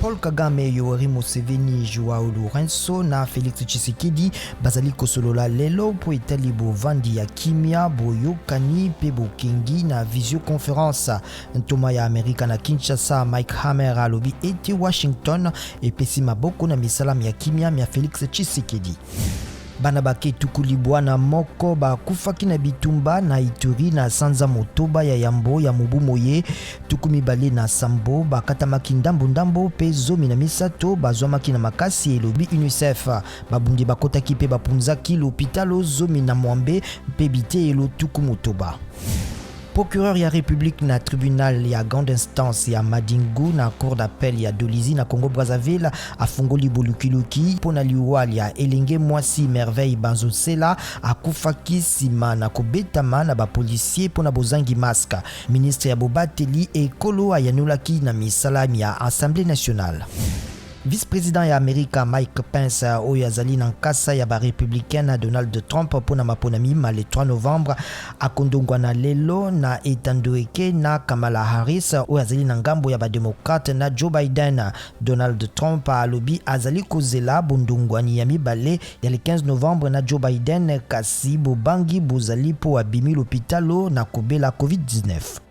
Paul Kagame, Yoweri Museveni, Joao Lourenço na Felix Tshisekedi bazali kosolola lelo mpo etali bovandi ya kimia, boyokani mpe bokengi na visioconference. Ntoma ya Amerika na Kinshasa Mike Hammer alobi ete Washington epesi maboko na misala mya kimia mya Felix Tshisekedi. Bana bake 91 bakufaki na bitumba na Ituri na sanza motoba ya yambo ya mobu moye. 27 bakatamaki ndambo-ndambo mpe 13 bazwamaki na makasi, elobi UNICEF. Babundi bakotaki mpe bapunzaki lopitalo 16 mpe biteyelo 60. Procureur ya Republique na tribunal ya grande instance ya Madingou na cour d'appel ya Dolisie na Congo-Brazzaville afungoli bolukiluki mpo na liwa lya elenge mwasi Merveille Banzonsela akufaki nsima na kobetama na bapolisier mpo na bozangi masque. Ministre ya bobateli ekolo ayanolaki na misala mya Assemblee nationale. Vice-president ya Amerika Mike Pence oyo azali na nkasa ya ba republicain na Donald Trump mpo na maponami ma le 3 novembre akondongwana lelo na etando eke na Kamala Harris oyo azali na ngambo ya ba democrate na Joe Biden. Donald Trump alobi azali kozela bondongwani ya mibale ya le 15 novembre na Joe Biden, kasi bobangi bozali mpo abimi lopitalo na kobela COVID-19.